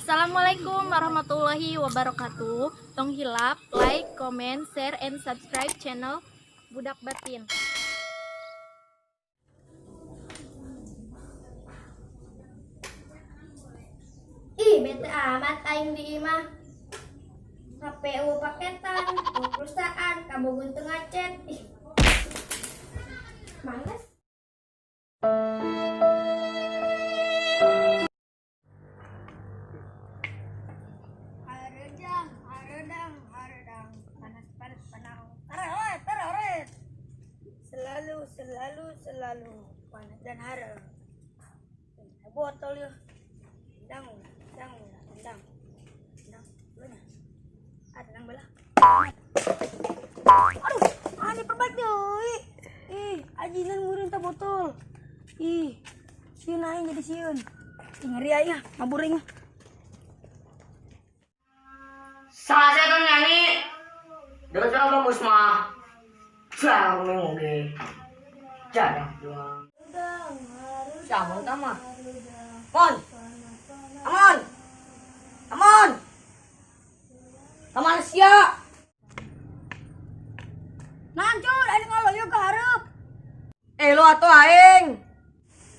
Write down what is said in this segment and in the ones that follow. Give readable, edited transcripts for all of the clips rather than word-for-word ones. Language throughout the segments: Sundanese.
Assalamualaikum warahmatullahi wabarakatuh. Tong hilap like, comment, share, and subscribe channel Budak Batin. Ih, bete amat aing di imah. HP eueuh paketan, perusahaan, kabogoh teu ngacet. Ih. Males. Hareudang, hareudang, hareudang, panas panas panas. Teroret, teroret. Selalu, selalu, selalu panas dan hareung. Botol ya. Tendang, tendang, tendang. Tendang, mana? Ah, tendang belah. Aduh, ah ini perbaik deui. Ih, ajinan murin ta botol. Ih, sieun aing jadi sieun. Ih, ngeri aing ah, mabur aing ah. Salah saya kan nyanyi. Dengan suara bagus mah. Jangan oke. Jangan doang. Siapa utama? Mon. Amon. Amon. Kamana sia? Nancur, aing ngaloyo ka hareup. Eh lu atuh aing.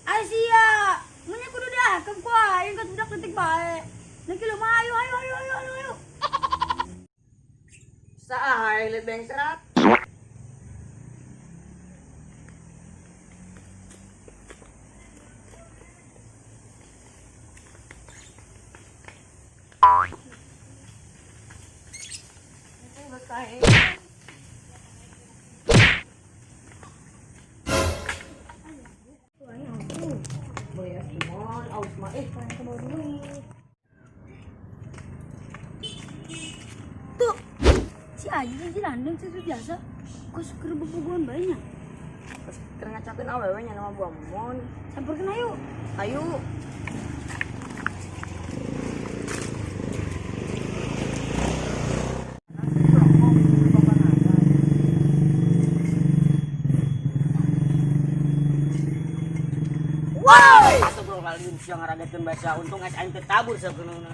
Ai sia, mun kudu diakeun ku aing ka budak leutik bae. Nang kieu mah ayo ayo ayo ayo ayo ayo. Saha aing liat bengserat. Tuh, si Aji si Landung sih biasa. Kos keur bobogohan bae nya. Terus keur ngacakeun awewe nya nama buah mon. Samperkeun ayo. Ayo. Woi! Astagfirullahaladzim, sia ngaragetkeun bae sia. Untung es aing teu tabur sabenerna.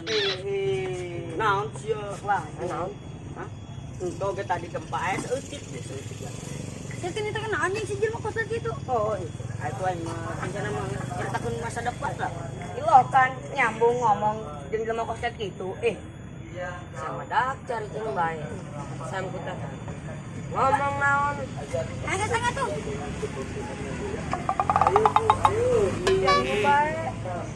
Naon sia? Wah, naon? Hah? Untung ge tadi gempa es eutik deh, eutik lah. Saya kan itu kan anjing si jelema kos gitu. Oh, itu. Itu aing mah rencana mah nyeritakeun masa depan lah. Ilo kan nyambung ngomong jeung jelema kos kitu. Eh. Sama dak cari jeung bae. Samputan. Ngomong naon? Agak sangat tuh. Yang bae.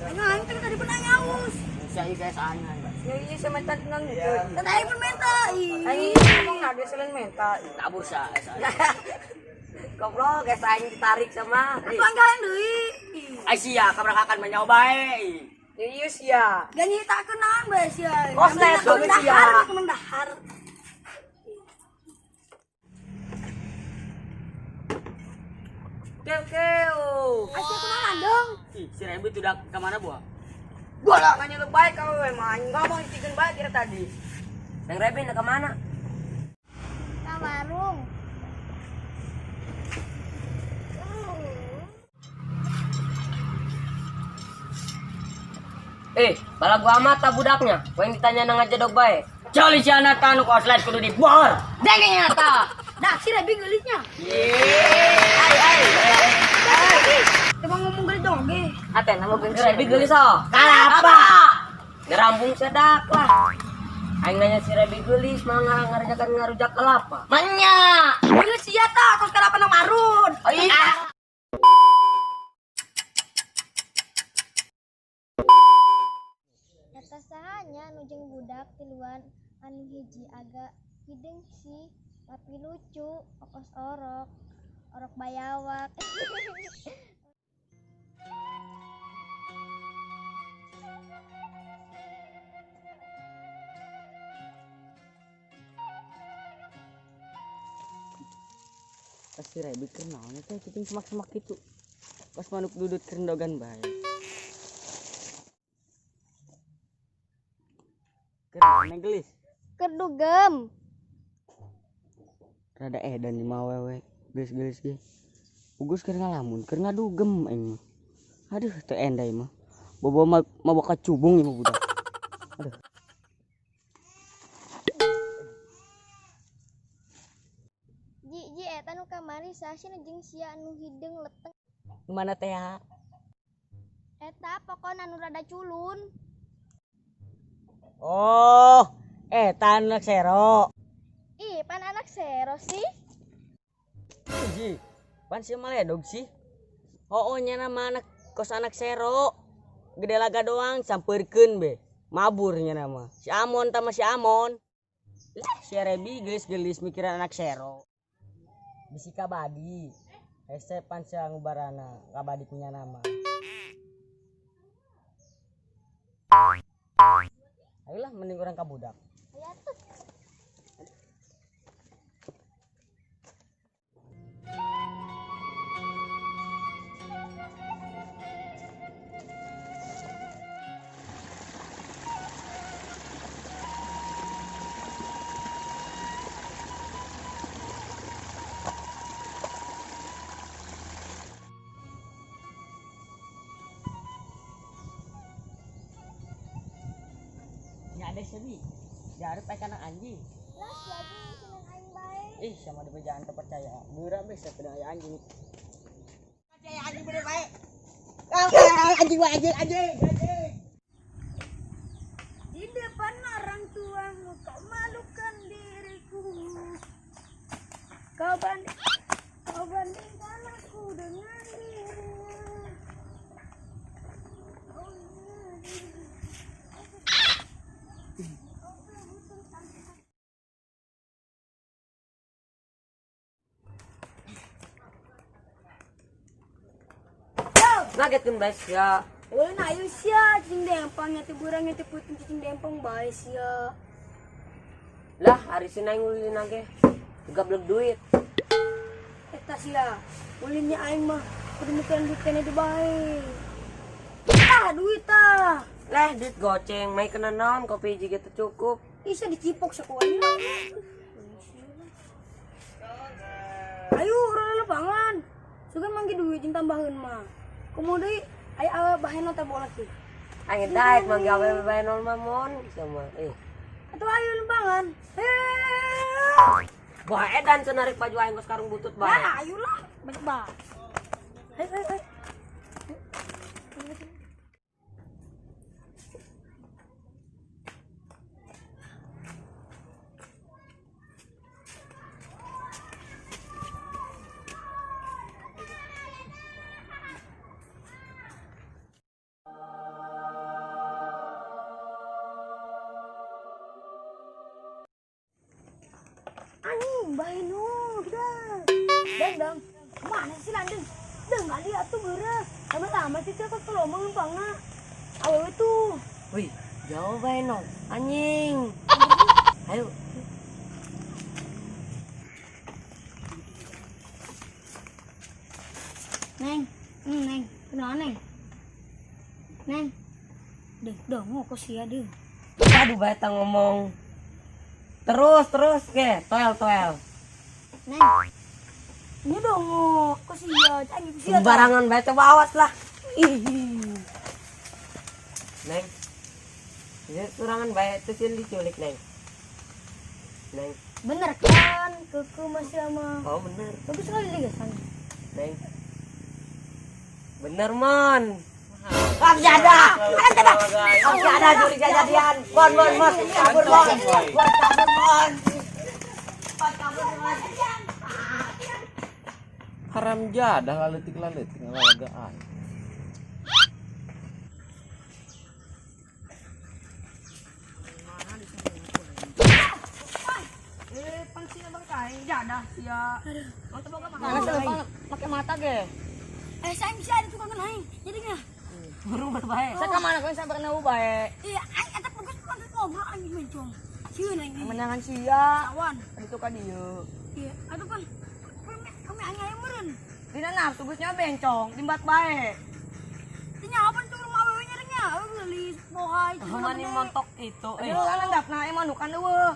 Aing aing teh tadi pernah nyaus. Sia ieu guys aing. Ya iya sama tante nang gitu. Dan aing pun minta. Ih. Aing ngomong na dia selain menta. Tabur sia es aing. Goblok, guys aing ditarik sama. Atuh anggaran deui. Ai sia kabrakakan mah nyawa bae. Ya iya sia. Gak nyitakeun naon bae sia. Koslet dong sia. Dahar, mendahar. Keu keu. Asia kunaon landung? Ih, si Rebi tuh udah ke mana buah? Gua lah nanya lu baik kau emang ngomong ditikin baik kira tadi. Neng Rebi nak kemana? Ke warung. Eh, bala gua amat tak budaknya. Gua yang ditanya nang aja dog bae. Jali si anak tanu koslet kudu dibor. Dengeng nyata. Nah, si Rebi geulisnya. Ai ai. Emang ngomong geulis dong ge. Aten nama gue si Rebi geulis oh. Kalapa. Ngerambung sedak lah. Aing nanya si Rebi geulis malah ngarang-ngaranjakan ngarujak kelapa. Menya. Geulis sia tah kos kalapa nang marun. Oh iya. Eta sahanya nu jeung budak tiluan anu hiji agak hideung sih tapi lucu, okos orok, orok bayawak. Pasti Rebi keur naon teh cicing semak-semak kitu. Pas manuk dudut kerendogan bae. Keur naon gelis? Keur dugem. Rada edan di mah wewe, geus-geus ge. Ugus keur ngalamun, keur ngadugem aing mah. Aduh, teu endah ieu mah. Bobo mah mawa kacubung ieu mah budak. Aduh. Ji ji eta nu kamari saha sih nu jeung sia anu hideung leteng. Mana teh ya? Eta pokona anu rada culun. Oh, eta anak sero. Ih, pan anak sero sih. Ji, pan si maledog sih. Oh, nya nama anak kos anak sero. Gede laga doang sampeurkeun be. Mabur nya nama. Si Amon tama si Amon. Lah, si Rebi geus-gelis mikiran anak sero. Bisi kabadi. Hese pan sia ngubarana kabadi punya nama. Ayolah mending orang kabudak. Aya tuh. Nya ada sebi. Jarep aya kana anjing. Lah sia ge seneng aing bae. Ih, sama di bejaan terpercaya. Geura be sakedang aya anjing. Aya anjing bener bae. Anjing wae anjing anjing anjing. Di depan orang tuamu kau malukan diriku. Kau bandingkan aku dengan dirinya. Oh, Ngagetkeun bae sia. Ulin ayo sia, cicing dempang nya teh burangnya teh puting cicing dempang bae sia. Lah, ari si aing ulin ge. Gablek duit. Eta sia, ulinnya aing mah kudu mikiran duit keneh di bae. Ah, duit tah. Lah, duit goceng, mai kena naon kopi hiji ge teu cukup. Isa dicipok saku aing. Ayo urang lapangan. Sugan manggi duit jeung tambaheun mah. Komo deui aya awe baheno teh bola sih. Aing daek manggi awe bae nol mah mon sama. Atuh ayo lembangan. Hei. Wah, edan senarik baju aing geus karung butut bae. Nah, ayolah, banyak banget. Hei, hei, hei. Anjing, baheno, dah. Dang, dang. Mana sih landeng? Dang, nggak lihat tuh geureuh. Lama-lama sih cakep kalau ngomong bangga. Awewe tuh. Wih, jauh baheno. Anjing. Ayo. Neng, neng, kenapa neng? Neng. Deng, dong, kok sia deng. Aduh, bae tah ngomong. Terus, terus, ke, toel, toel. Neng. Ini dong, kok sia, anjing sia. Sembarangan bae coba awas lah. Ih. Neng. Ini surangan bae itu sih diculik, Neng. Neng. Bener kan, keke masih sama. Oh, bener. Bagus sekali nih, guys. Neng. Bener, Mon. Am jada. Am jada curi jadian. Mon, mon, mon. Kabur, mon. Mon, kabur, mon. Mon, kabur, mon. Haram jadah laletik-laletik ngalalagaan. Jadah sia. Mana pakai mata ge? Saya bisa ada tukang aing. Jadi nggak? Burung berbae. Saya ka mana kau sampai kena bae. Iya, aing eta bagus banget ngobrol anjing mencong. Sieun aing. Menangan sia. Sawan. Itu ka dieu. Iya, aduh kan. Kami aing aya meureun. Dina nafsu geus nya bencong, dimbat bae. Teu nyaho tuh rumah awewe nyerengnya. Awewe geulis, bohai. Mani montok itu. Aduh, kan endapna emang nu kan eueuh.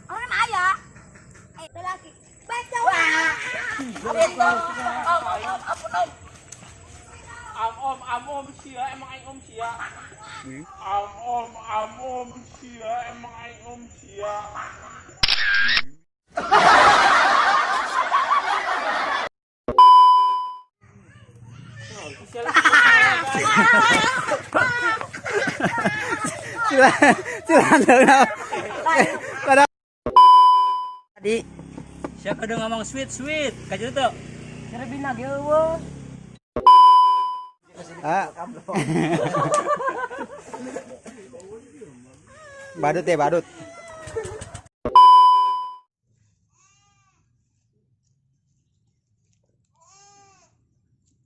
Orang kan aya. Eh, lelaki. Bencong. Wah. Ampun, om. Am om sia emang aing om sia. Am om sia emang aing om sia. Sila sila na. Pada Di Siapa udah ngomong sweet sweet, kajian tuh. Carabina ge eueuh. Ah. Badut ya, badut.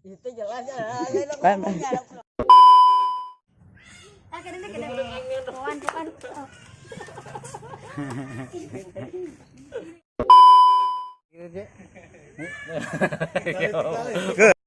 Itu jelas ya. Kan. Ah, kene kene. Kawan, kawan. Ke.